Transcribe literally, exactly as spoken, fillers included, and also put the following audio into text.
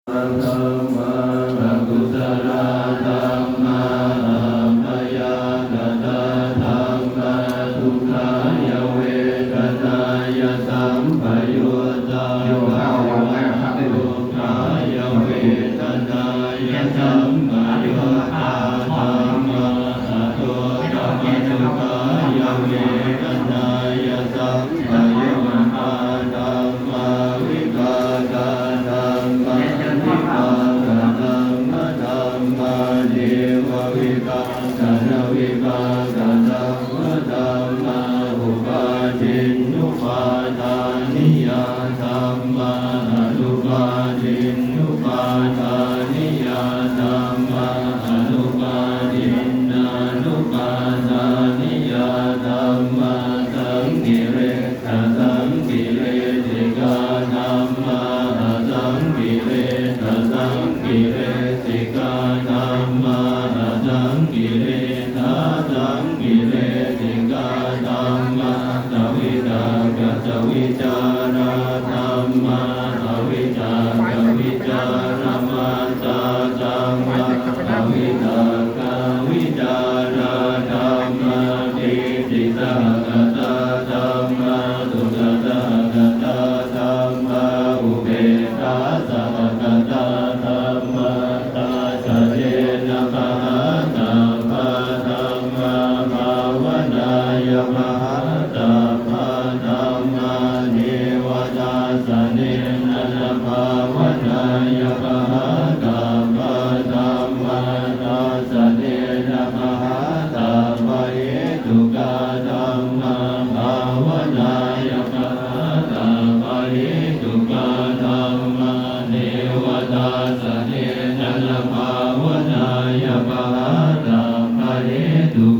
dhammā, akusalā dhammā, abyākatā dhammā, sukkhāya vedanāya sampayuttā dhammā, dukkhāya vedanāya sampayuttā dhammā, adukkhamasukhāya vedanāya sampayuttā dhammā, vipākā dhammā, vipākadhammadhammā, nevavipākanavipākadhammadhammā, upādinnupādāniyā dhammā, anupādinnupādāniyā dhammā, anupādinnānupādāniyā dhammā, saṅkiliṭṭhasaṅkilesikā dhammā, asaṅkiliṭṭhasaṅkilesikā dhammā, asaṅkiliṭṭhāsaṅkilesikā dhammā, savitakkasavicārā dhammā, avitakkavicāramattā dhammā, avitakkāvicārā dhammā, pītisahagatā dhammā, sukhasahagatā dhammā, upekkhāsahagatā dhammā, dassanena pahātabbā dhammā, bhāvanāya pahātabbā dhammā, neva dassanena na bhāvanāya pahātabbā dhammā, dassanena pahātabbahetukā dhammā, bhāvanāya pahātabbahetukā dhammā, neva dassanena na bhāvanāya pahātabbahetukā